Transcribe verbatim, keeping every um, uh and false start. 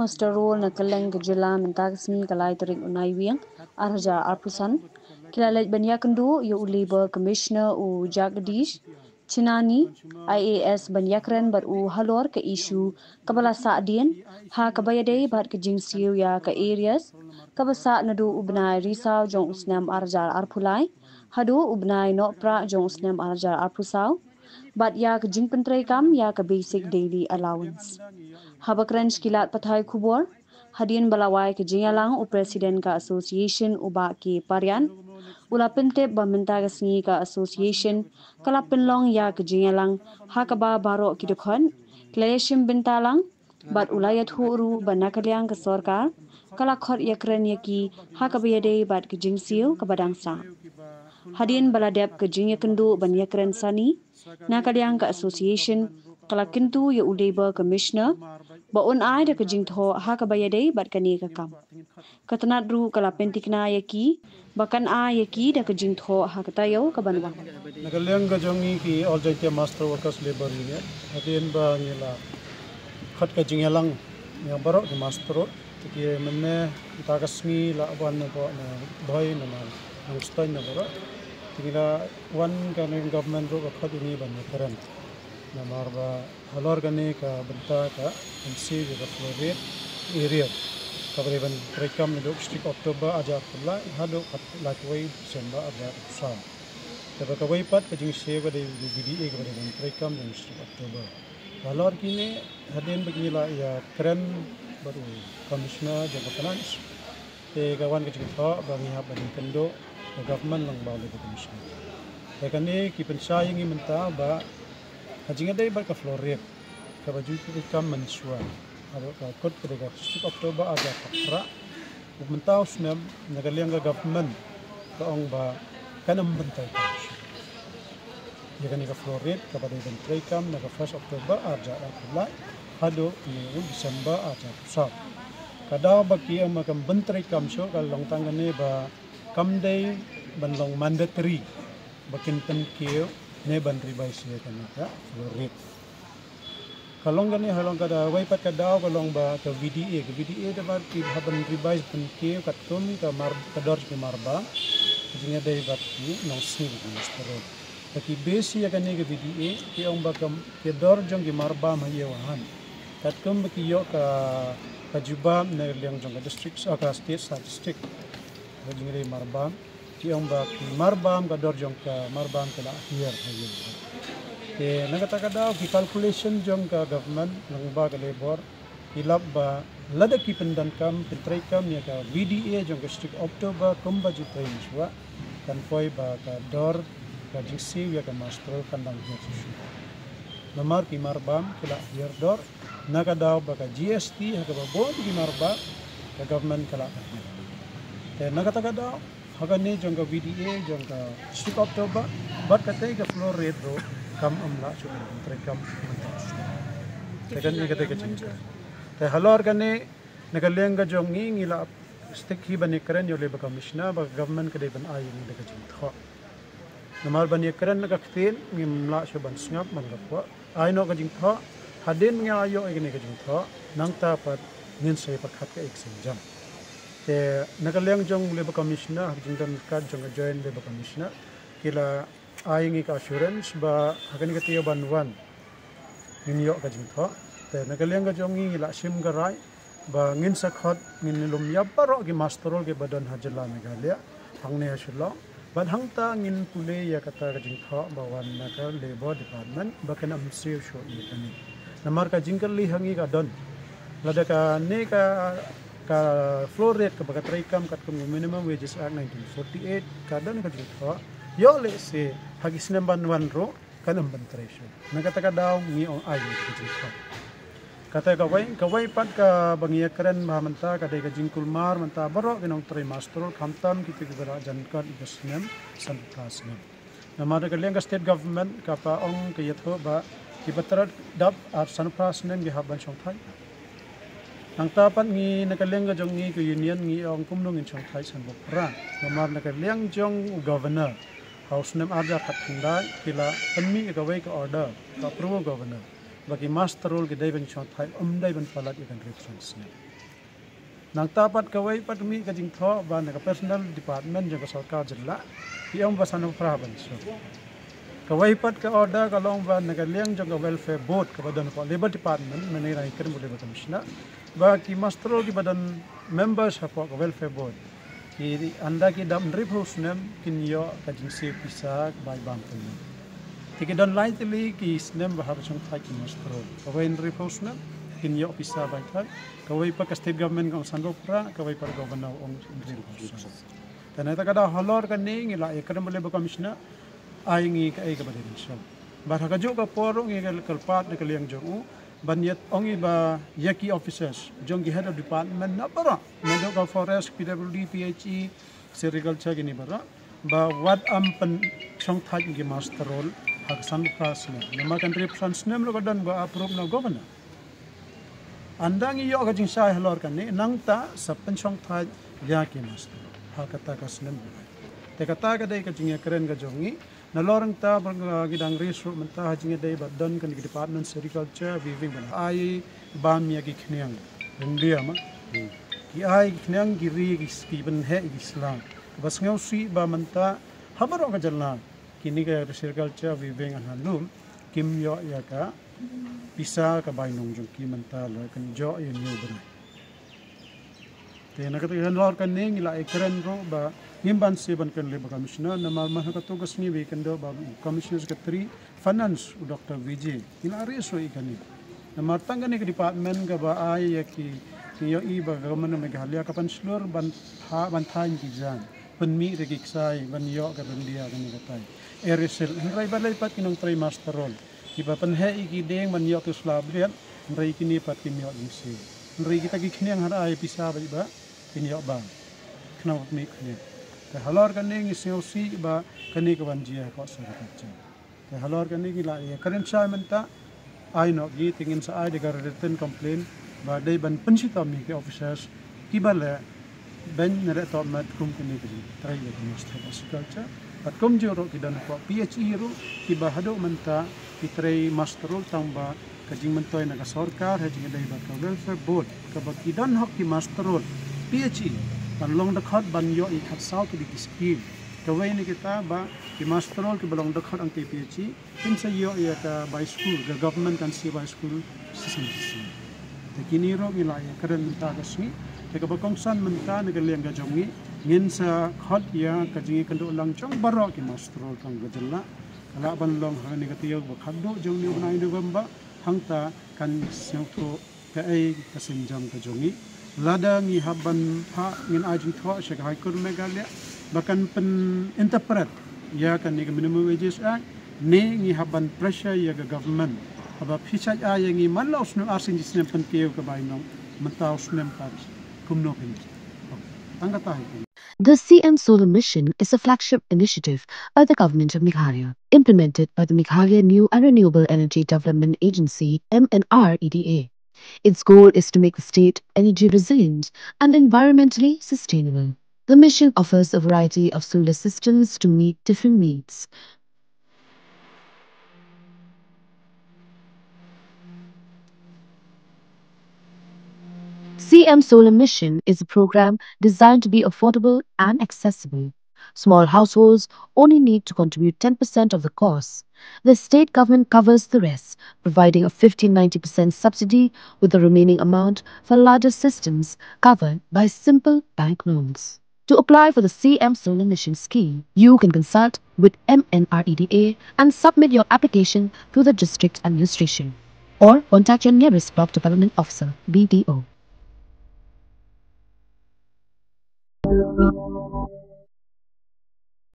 Muster roll na kylleng ka jylla mynta ka sngi ka lai tarik u Naiwieng ar hajar arphew san. Ki la leit ban ïakynduh ïa u Labour Commissioner u Jagdish Chinani, I A S, ban ïakren bad u halor ka issue kaba la sah dien ha kaba ïadei bad ka jingsiew ïa ka arrears kaba sah naduh u bnai Risaw jong u snem ar hajar arphew lai haduh u bnai Nohprah jong u snem ar hajar arphew saw, bad ïa ka jingpyntreikam ïa ka basic daily allowance. Haba kren sha ki lad pathai khubor hadien ba la wai ka jingïalang u President ka Association u Bah K Pariat, u la pyntip ba mynta ka sngi ka Association ka la pynlong ïa ka jingïalang ha kaba baroh ki dkhot ki la ïashim bynta lang, bad u la ïathuh ruh ba na ka liang ka sorkar ka la khot ïakren ïa ki ha kaba ïadei bad ka jingsiew kaba dang sah. Hadien ba la dep ka jingïakynduh ban ïakren sani, na ka liang ka Association ka la kyntu ïa u Labour Commissioner ba un ai da ka jingthoh ha kaba ïadei bad kane ka kam. Ka tnat ruh ka la pynthikna ïa ki ba kan ai ïa ki da ka jingthoh ha ka taïew kaban wan. Na ka liang ka jong ngi ki All Jaintia Master Workers Labour Union, hadien ba ngi la khot ka jingïalang ïa baroh ki master roll, te ki mynne mynta ka sngi la wan na baroh na Bhoi na Nongstoiñ na baroh. Te ngi la wan, ka government ruh ka khot ïa ngi ban ïakren. Namar ba halor kane ka bynta ka jingsiew ïa ka floor rate arrear kaba dei ban treikam naduh ka shi tarik October ar hajar arphew lai haduh ka laiphew wei December ar hajar arphew saw. Te ba kawei pat ka jingsiew ka dei ka V D A kaba dei ban treikam naduh ka shi tarik October. Halor kine, hadien ba ngi la ïakren bad u Commissioner jong ka Finance, te ka wan ka jingthoh ba ngi hap ban ïakynduh ka government lyngba u Labour Commissioner. Te kane ki pynshai ïa ngi mynta ba ka jingïadei bad ka floor rate kaba ju treikam mynshuwa, haba ka kut ka dei ka shi tarik October ar hajar arphew phra, u mynta u snem na ka liang ka government ka ong ba kan ym ban treikam shuh ïa kane ka floor rate kaba dei ban treikam na ka first October ar hajar arphew lai haduh une u December ar hajar arphew saw. Ka daw ba ki ong ba kan ym ban treikam shuh ka long tang kane ba kam dei ban long mandatory ba kin pynkiew ne ban revise ïa kane ka floor rate. Ka long kane, ka long ka daw, wei pat ka daw ka long ba ka V D A, ka V D A da ba ki hap ban revise pynkiew katkum ka mar, ka dor jong ki marbam, ka jingïadei bad ki nongsniew ki master roll. Ba ki base ïa kane ka V D A, ki ong ba ka, ka dor jong ki marbam ha ïew ha han, katkum ba ki ïoh ka, ka jubab na liang jong ka district, ah, ka state statistic. Ka jingïadei marbam, ki ong ba ki marbam, ka dor jong ka marbam ka la hiar ha ïew. Te na kata ka daw ki calculation jong ka government lyngba ka Labour ki lap ba lada ki pyndonkam, pyntreikam ïa ka V D A jong ka shi tarik October kumba ju trei mynshuwa, kan poi ba ka dor ka jingsiew ïa ka master roll kan dang hiar shuh shuh. Namar ki marbam ki la hiar dor, na ka daw ba ka G S T ha kaba bun ki marbam ka government ka la hiar. Te na kata ka daw, ha kane jong ka V D A jong ka shi tarik October bad katei ka floor rate ruh kam ym lah shuh ban treikam mynta. Te kane katei ka jingkren. Te halor kane, na ka liang ka jong ngi, ngi la stick hi ban ïakren ïa u Labour Commissioner ba ka government ka dei ban ai ïa ngi da ka jingthoh. Namar ban ïakren na ka ktien ngim lah shuh ban sngap ban ka phuh. Ai noh ka jingthoh, hadien ngi ïoh ïa kane ka jingthoh, nangta pat ngin sa ïa pyrkhat kaei ka sienjam. Te na ka liang jong u Labour Commissioner, ha ka jingdon ryngkat jong ka Joint Labour Commissioner, ki la ai ngi ka assurance ba ha kane ka taïew ban wan ngin ïoh ka jingthoh. Te na ka liang ka jong ngi, ngi la shim ka rai ba ngin sa khot, ngin lum ïa baroh ki master roll kiba don ha jylla Meghalaya, hangne ha Shillong. Bad hangta ngin pule ïa kata ka jingthoh ba wan na ka Labour Department ba kan ym siew shuh ïa kane. Namar ka jingkylli ha ngi ka don, lada kane ka, ka floor rate kaba ka treikam katkum ka Minimum Wages Act nineteen forty-eight ka don ka jingthoh, Ïoh lehse ha ki snem ban wan ruh kan ym ban trei shuh. Na kata ka daw ngi ong ai ngi ka jingthok. Kata kawei, kawei pat kaba ngi ïakren bha mynta ka dei ka jingkulmar mynta baroh ki nongtrei master roll khamtam kito kiba la jan kot ïa ka snem sanphew phra snem. Namar da ka liang ka state government kaba ong ka ïathuh ba kiba trai dap ar sanphew phra snem ki hap ban shongthait. Nangta pat ngi na ka liang ka jong ngi ka union ngi ong kumno ngin shongthait sanphew phra. Namar na ka liang jong u governor ha u snem ar hajar khatkhyndai ki la pynmih ïa kawei ka order ka approve u governor ba ki master roll ki dei ban shongthait, ym dei ban palat ïa ka hynriewphew san snem. Nangta pat kawei pat ka mih ka jingthoh ba na ka personnel department jong ka sorkar jylla ki ong ba sanphew phra ban shong. Kawei pat ka order ka long ba na ka liang jong ka welfare board kaba don hapoh labour department, mynne ngi ïakren bad u labour commissioner, ba ki master roll kiba don members hapoh ka welfare board ki ynda ki dap hynriewphew snem kin ïoh ka jingsiew pisa bai bam pynlong. Te ki don lai tylli ki snem ba hap shongthait ki master roll. Kawei hynriewphew snem kin ïoh pisa bai thait. Kawei pat ka state government ka ong sanphew phra, kawei pat ka governor ong hynriewphew snem. Te na kata ka daw halor kane ngi la ïakren bad u labour commissioner, ai ngi kaei kaba dei ban shong. Bad ha kajuh ka por ruh ngi kyrpad na ka liang jong u ban ïa ong ïa ba ïa ki officers jong ki head of department na baroh, naduh ka forest, P W D, P H E, sericulture, kine baroh, ba wat ym pynshongthait ïa ki master roll ha ka sanphew phra snem. Namar ka hynriewphew san snem ruh ka don ba approve na u governor. Ynda ngi ïoh ka jingshai halor kane, nangta sa pynshongthait ïa ki master roll ha kata ka snem ba. Te kata ka dei ka jingïakren ka jong ngi. Nalor nangta ba ngi dang rieh shuh mynta ha jingïadei bad don kane ka department sericulture, weaving, ban ai bam ïa ki khñiang ryndia ma. Ki ai ki khñiang, ki ri, ki, ki pynheh ïa ki sla. Kaba sngewsih ba mynta ha baroh ka jylla kine ka sericulture, weaving and handloom kim ïoh ïa ka pisa ka bainong jong ki mynta la kynjoh ïa u bnai. Te na kata ka halor kane ngi la ïakren ruh ba ngim banse ban kren u labour commissioner, namar man ha kato ka sngi ba ïakynduh bad u commissioner secretary finance u Doctor Vijay, ngi la rieh shuh ïa kane. Namar tang kane ka department kaba ai ïa ki, ngi ïohi ba ka government of Meghalaya ka pynshlur ban tha, ban thaiñ ki jaiñ, pynmih da ki ksai ban ïoh ka ryndia kane katai. Air Silk, hynrei balei pat ki nongtrei master roll kiba pynheh ïa ki dieng ban ïoh ki sla bliat, hynrei kine pat kim ïoh jingsiew. Hynrei kita ki khñiang hap ai pisa bad ba kin ïoh bam. Khnang ba pynmih khñiang. Te halor kane ngi sngewsih ba kane ka wan jia hapoh sericulture. Te halor kane ngi la ïakren shai mynta, ai noh ki, te ngin sa ai da ka written complaint ba dei ban pynshitom ïa ki officers kiba leh beiñ ne leh tohmet kum kine ki trei ïa ki master of agriculture. Bad kumjuh ruh ki don hapoh P H E ruh kiba haduh mynta ki trei master roll tang ba ka jingmyntoi na ka sorkar ha jingïadei bad ka welfare board kaba ki don hok ki master roll P H E ban long dkhot ban ïoh ïa ki khatsaw tylli ki skim. Kawei na kita ba ki master roll kiba long dkhot hangtei P H E kin sa ïoh ïa ka bai skul, ka government kan sa bai skul shisien shisien. Te kine ruh ngi la ïakren mynta ka sngi. Te kaba kongsan mynta na ka liang ka jong ngi, ngin sa khot ïa ka jingïakynduh lang jong baroh ki master roll tang ka jylla. Ka lah ban long ha kane ka taïew ba khatduh jong une u bnai November, hangta kan sngewthuh kaei ka sienjam ka jong ngi. Lada ngi hap ban phah, ngin ai jingthoh sha ka High Court Meghalaya ba kan pyn-interpret ïa kane ka Minimum Wages Act, ne ngi hap ban pressure ïa ka government haba phi shait ai ïa ngi man la u snem ar sien shi snem pynkiew ka bainong, mynta u snem pat kumno phin. Tang kata hi. The C M Solar Mission is a flagship initiative by the Government of Meghalaya, implemented by the Meghalaya New and Renewable Energy Development Agency, M N R E D A. Its goal is to make the state energy resilient and environmentally sustainable. The mission offers a variety of solar systems to meet different needs. C M Solar Mission is a program designed to be affordable and accessible. Small households only need to contribute ten percent of the cost. The state government covers the rest, providing a fifty ninety percent subsidy, with the remaining amount for larger systems covered by simple bank loans. To apply for the C M Solar Mission scheme, you can consult with M N R E D A and submit your application to the district administration, or contact your nearest block development officer, B D O.